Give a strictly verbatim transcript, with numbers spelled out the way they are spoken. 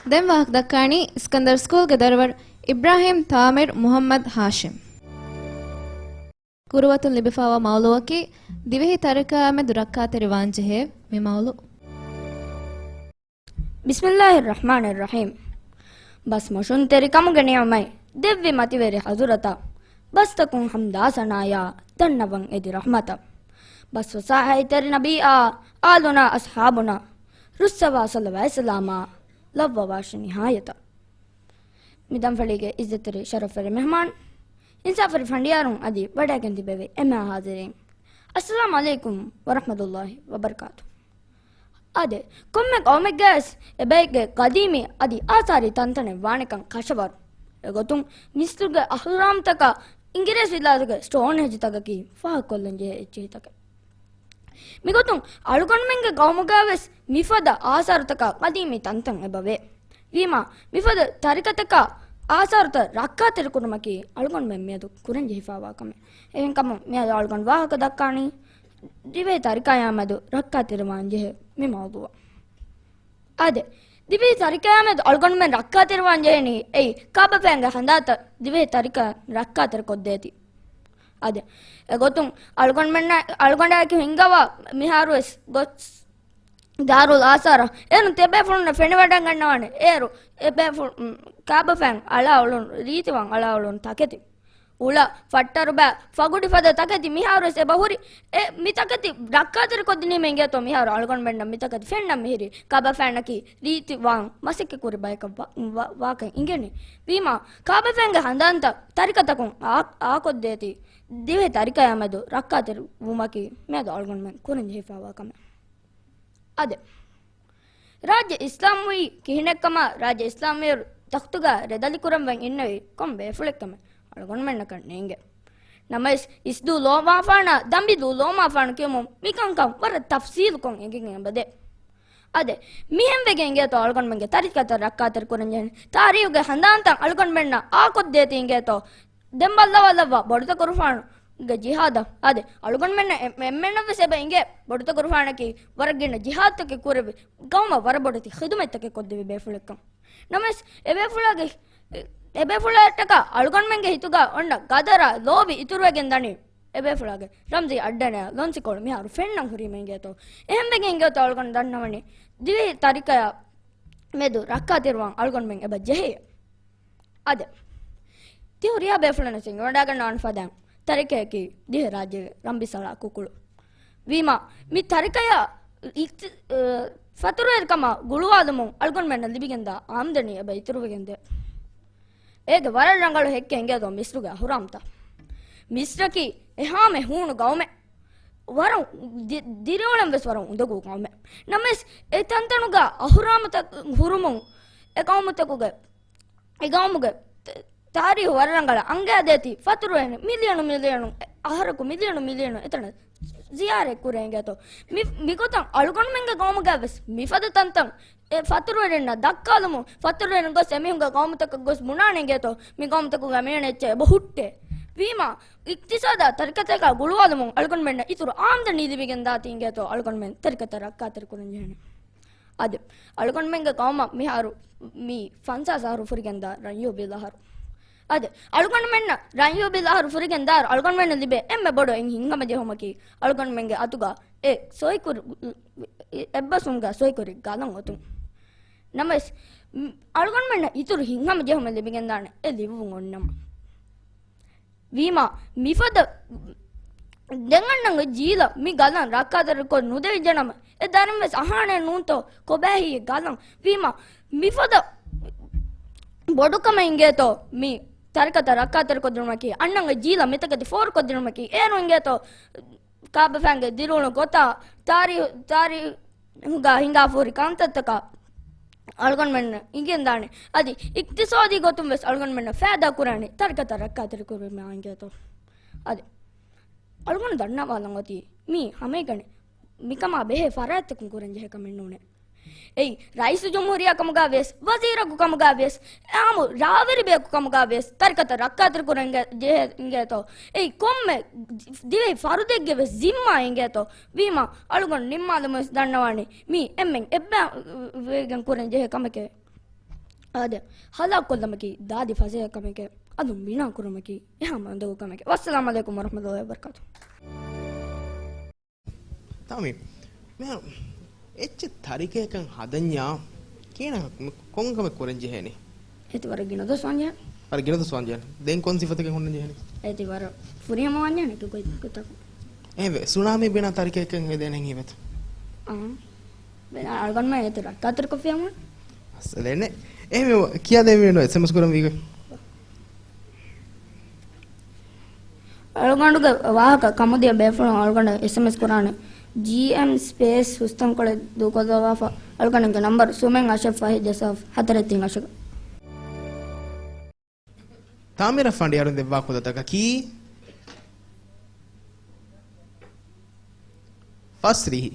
ދެން ވާހަކަ ދައްކާނީ ސިކަންދަރު ސްކޫލްގެ ދަރިވަރު އިބްރާހިމް ތާމިރު މުހައްމަދު ހާޝިމް. ކުރުވަތުން ލިބިފައިވާ މައުލޫއަކީ ދިވެހި ތަރިކަޔާ މެދު ރައްކާތެރިވާންޖެހޭ މި މައުލޫ. ބިސްމިއްލާހިއްރަޙްމާނިއްރަޙީމް. ބަސް މޮށުންތެރިކަމުގެ ނިޢުމަތް ދެއްވި މަތިވެރި ޙަޟުރަތަށް، ބަސްތަކުން ޙަމްދާ ސަނާޔާ ދަންނަވަން އެދި ރަޙްމަތަށް، ބަސް ފަސާހަތްތެރި ނަބީއާ އާލުނާ އަޞްޙާބުންނަށް ރުއްސަވާ ޞަލަވާތް ސަލާމާ ލައްވަވާށި ނިހާޔަތަށް. މި ދަންފަޅީގެ އިއްޒަތްތެރި ޝަރަފްވެރި މެހްމާން، އިންސާފުވެރި ފަނޑިޔާރުން އަދި ވަޑައިގެން ތިބެވި އެންމެހާ ޙާޟިރީން، އައްސަލާމު ޢަލައިކުމް ވަރަޙްމަތުﷲި ވަބަރަކާތު. އާދެ، ކޮންމެ ޤައުމެއްގަވެސް އެބައެއްގެ ޤަދީމީ އަދި އާސާރީ ތަންތަނެއް ވާނެކަން ކަށަވަރު. އެގޮތުން މިޞްރުގެ އަހުރާމްތަކާ އިނގިރޭސި ވިލާތުގެ ސްޓޯންހެންޖްތަކަކީ ފާހަގަކޮށްލަންޖެހޭ އެއްޗިހިތަކެއް. މިގޮތުން އަޅުގަނޑުމެންގެ ޤައުމުގަވެސް މިފަދަ އާސާރުތަކާ ޤަދީމީ ތަންތަން އެބަވޭ. ވީމާ، މިފަދަ ތަރިކަތަކާ އާސާރުތައް ރައްކާތެރިކުރުމަކީ އަޅުގަނޑުމެން މިއަދު ކުރަންޖެހިފައިވާ ކަމެއް. އެހެންކަމުން މިއަދު އަޅުގަނޑު ވާހަކަ ދައްކާނީ ދިވެހި ތަރިކަޔާ މެދު ރައްކާތެރިވާން ޖެހޭ މި މައުޟޫޢަށް. އާދެ، ދިވެހި ތަރިކަޔާ މެދު އަޅުގަނޑުމެން ރައްކާތެރިވާން ޖެހެނީ އެއީ ކާބަފައިންގެ ހަނދާންތައް ދިވެހި ތަރިކަ ރައްކާތެރި ކޮށްދޭތީ. އާދެ، އެގޮތުން އަޅުގަނޑުމެންނަށް، އަޅުގަނޑާއެކު ހިންގަވާ މިހާރުވެސް ގޮސް ދާރުލް އާސާރަށް އޭރުން ތިޔަބޭފުޅުންނަށް ފެނިވަޑައިގަންނަވާނެ. އޭރު އެބޭފުޅު، މް، ކާބަފައިން އަޅާ އުޅުނު ރީތިވާން އަޅާ އުޅުނު ތަކެތި. އުޅަ ފައްޓަރުބައި ފަގުޑި ފަދަ ތަކެތި މިހާރުވެސް އެބަ ހުރި. އެ މި ތަކެތި ރައްކާތެރިކޮށްދިނީމަ އިނގޭތޯ މިހާރު އަޅުގަނޑުމެންނަށް މި ތަކެތި ފެންނަން މިހިރީ ކާބަފައިންނަކީ ރީތި ވާން މަސައްކަތް ކުރި ބަޔަކަށް ވާ، ވާ، ވާކަން އިނގެނީ. ވީމާ، ކާބަފައިންގެ ހަނދާންތައް ތަރިކަތަކުން އާ، އާކޮށްދޭތީ ދިވެހި ތަރިކަޔާ މެދު ރައްކާތެރި ވުމަކީ މިއަދު އަޅުގަނޑުމެން ކުރަން ޖެހިފައިވާ ކަމެއް. އާދެ، ރާއްޖެ އިސްލާމްވީ ކިހިނެއްކަމާ، ރާއްޖެ އިސްލާމްވީއިރު ތަޚްތުގަ ރެދަލިކުރަންވެން އިންނެވީ ކޮން ބޭފުޅެއްކަމެއް އަޅުގަނޑުމެންނަކަށް ނޭނގެ. ނަމަވެސް، އިސްދޫ ލޯމާފާނާ ދަނބިދޫ ލޯމާފާނު ކިޔުމުން މިކަންކަން ވަރަށް ތަފްސީލުކޮށް އެނގިގެން އެބަދޭ. އާދެ، މިހެންވެގެން އިނގޭތޯ އަޅުގަނޑުމެންގެ ތަރިކަތައް ރައްކާތެރި ކުރަންޖެހެނީ. ތާރީޚުގެ ހަނދާންތައް އަޅުގަނޑުމެންނަށް އާކޮށްދޭތީ އިނގޭތޯ. ދެން ބައްލަވާލައްވާ ބޮޑުތަކުރުފާނުގެ ޖިހާދަށް. އާދެ، އަޅުގަނޑުމެންނަށް އެ-، އެންމެންނަށްވެސް އެބަ އިނގޭ ބޮޑުތަކުރުފާނަކީ ވަރަށް ގިނަ ޖިހާދުތަކެއް ކުރެވި، ގައުމަށް ވަރަށް ބޮޑެތި ޚިދުމަތްތަކެއް ކޮށްދެވި ބޭފުޅެއްކަން. ނަމަވެސް، އެބޭފުޅާގެ، އެ-، އެބޭފުޅާއަށްޓަކާ އަޅުގަނޑުމެންގެ ހިތުގަ އޮންނަ ގަދަރާ ލޯބި އިތުރުވެގެން ދަނީ އެބޭފުޅާގެ ރަމްޒީ އައްޑަނަޔާ ލޮންސިކޮޅު މިހާރު ފެންނަން ހުރީމަ އިނގޭތޯ. އެހެންވެގެން އިނގޭތޯ އަޅުގަނޑު ދަންނަވަނީ ދިވެހި ތަރިކަޔާ މެދު ރައްކާތެރިވާން އަޅުގަނޑުމެން އެބަ ޖެހޭ. އާދެ، ތި ހުރިހާ ބޭފުޅުން ސިނގިވަޑައިގަންނަވާނެ ފަދައިން، ތަރިކަޔަކީ ދިވެހިރާއްޖޭގެ ރަންބިސަޅާ ކުކުޅު. ވީމާ، މި ތަރިކަޔާ އިއްތި-، އަ، ފަތުރުވެރިކަމާ ގުޅުވާލުމުން އަޅުގަނޑުމެންނަށް ލިބިގެންދާ އާމްދަނީ އެބަ އިތުރުވެގެންދޭ. އޭގެ ވަރަށް ރަނގަޅު ހެއްކެއް އިނގޭތޯ މިސްރުގެ އަހުރާމްތައް. މިސްރަކީ އެހާމެ ހޫނު ގައުމެއް. ވަރަށް ދި-، ދިރިއުޅެން ވެސް ވަރަށް އުނދަގޫ ގައުމެއް. ނަމަވެސް، އެ ތަންތަނުގަ އަހުރާމްތައް ހުރުމުން އެ ގައުމުތަކުގެ އެ ގައުމުގެ ތ-، ތާރީހު ވަރަށް ރަނގަޅަށް އަނގައިދޭތީ، ފަތުރުވެރިން މިލިޔަނު މިލިޔަނު، އަހަރަކު މިލިޔަނު މިލިޔަނު އެތަނަށް ޒިޔާރަތް ކުރޭ އިނގޭތޯ. މި، މިގޮތަށް އަޅުގަނޑުމެންގެ ގައުމުގައި ވެސް މިފަދަ ތަންތަން އެ ފަތުރުވެރިންނަށް ދައްކާލުމުން، ފަތުރުވެރިން ގޮސް އެމީހުންގެ ގައުމުތަކަށް ގޮސް ބުނާނެ އިނގޭތޯ، މި ގައުމުތަކުގަ މިއަނެއްޗެއް އެބަ ހުއްޓޭ. ވީމާ، އިޤްތިޞާދާ ތަރިކަތަކާ ގުޅުވާލުމުން އަޅުގަނޑުމެންނަށް އިތުރު އާމްދަނީ ލިބިގެން ދާތީ އިނގޭތޯ، އަޅުގަނޑުމެން ތަރިކަތައް ރައްކާތެރި ކުރަން ޖެހެނީ. އަދި، އަޅުގަނޑުމެންގެ ގައުމަށް މިހާރު މި ފަންސާސް އަހަރު ފުރިގެންދާ ރައްޔޫބިލް އަހަރު. އަދި، އަޅުގަނޑުމެންނަށް ރައްޔޫބިލް އަހަރު ފުރިގެން ދާއިރު އަޅުގަނޑުމެންނަށް ލިބޭ އެންމެ ބޮޑު އެއް ހިތްހަމަޖެހުމަކީ، އަޅުގަނޑުމެންގެ އަތުގަ އެ ސޮއިކުރި، އެއްބަސްވުމުގަ ސޮއިކުރި ގަލަން އޮތުން. ނަމަވެސް، އަޅުގަނޑުމެންނަށް އިތުރު ހިތްހަމަޖެހުމެއް ލިބިގެންދާނެ އެ ލިބުން އޮންނަމަ. ވީމާ، މިފަދަ ދެން އަންނަން ޖީލަށް މި ގަލަން ރައްކާތެރިކޮށް ނުދެވިއްޖެނަމަ، އެ ދަރިން ވެސް އަހާނެ ނޫންތޯ ކޮބާހީ ގަލަން. ވީމާ، މިފަދަ ބޮޑުކަމެއް އިނގޭތޯ މި ތަރިކަތައް ރައްކާތެރިކޮށްދިނުމަކީ، އަންނަން ޖީލަށް މިތަކެތި ފޯރުކޮށްދިނުމަކީ، އޭރު އިނގޭތޯ ކާބަފައިންގެ ދިރިއުޅުން ގޮތާ ތާރީ-، ތާރީ-، ގާ ހިނގާފަހުރި ކަންތައްތަކަށް އަޅުގަނޑުމެންނަށް އިނގެންދާނެ. އަދި އިޤްތިޞާދީ ގޮތުން ވެސް އަޅުގަނޑުމެންނަށް ފައިދާ ކުރާނެ ތަރިކަތައް ރައްކާތެރިކުރުމާ އިނގޭތޯ. އަދި އަޅުގަނޑު ދަންނަވާލަން އޮތީ މީ ހަމައެކަނި މިކަމާ ބެހޭ ފަރާތްތަކުން ކުރަން ޖެހޭ ކަމެއް ނޫނޭ. އެއީ، ރައީސު ޖުމްހޫރިއްޔާ ކަމުގަ ވިޔަސް، ވަޒީރަކު ކަމުގަ ވިޔަސް، އާއްމު ރާވެރިބަޔަކު ކަމުގަ ވިޔަސް، ތަރިކަތައް ރައްކާތެރި ކުރަން ޖެހޭ އިނގޭތޯ. އެއީ، ކޮންމެ ދިވެހި ފަރުދެއްގެ ވެސް ޒިންމާ އިނގޭތޯ. ވީމާ، އަޅުގަނޑު ނިންމާލަމުން ވެސް ދަންނަވާނީ، މީ އެންމެން އެއްބައި ވެގެން ކުރަން ޖެހޭ ކަމެކޭ. އާދެ، ހަލާކުކޮށްލަމަކީ ދާދި ފަސޭހަ ކަމެކޭ، އަލުން ބިނާ ކުރުމަކީ އެހާ މަންދަގު ކަމެކޭ. ވައްސަލާމް ޢަލައިކުމް ވަރަޙްމަތުﷲ ވަބަރަކާތު. ތާމީ، މިހާރު އެއްޗެއް ތަރިކައަކަށް ހަދަންޏާ ކިހިނެއް ކޮން ކަމެއް ކުރަން ޖެހޭނީ؟ އޭތި ވަރަށް ގިނަ ދުވަސް ވާންޖެހޭ. ވަރަށް ގިނަ ދުވަސް ވާންޖެހޭ. ދެން ކޮން ސިފަތަކެއް ހުންނަން ޖެހޭނީ؟ އޭތި ވަރަށް ފުރިހަމަ ވާންޖެހޭ ކި ގޮތް ގޮތަކުން. އެހެންވެ، ސުނާމީ ބިނާ ތަރިކައަކަށް ހެދޭނެ ހިތްވަތަ؟ އާ. ބިނާ އަޅުގަނޑުމެން އޭތި ރައްކާތެރިކޮށްފިޔަމަ. އަސްލެނެ. އެހެންވެ، ކިޔާދޭން މި އެސްއެމްއެސް ކުރަން ވީގޮތް. އަޅުގަނޑުގެ ވާހަކަ ކަމުދިޔަ ބޭފުޅުން އަޅުގަނޑަށް އެސްއެމްއެސް ކުރާނެ. ޖީއެމް ސްޕޭސް ހުސްތަންކޮޅެއް ދޫކޮށްލަވާފަ. އަޅުގަނޑުގެ ނަންބަރު ސުމެން އަށެއް ފަހެއް ޖައްސާފަ ހަތަރެއް ތިން އަށަކަށް. ތާމީރަށް ފަނޑިޔާރުން ދެއްވާ ކުލަތަކަކީ ފަސްރިހި.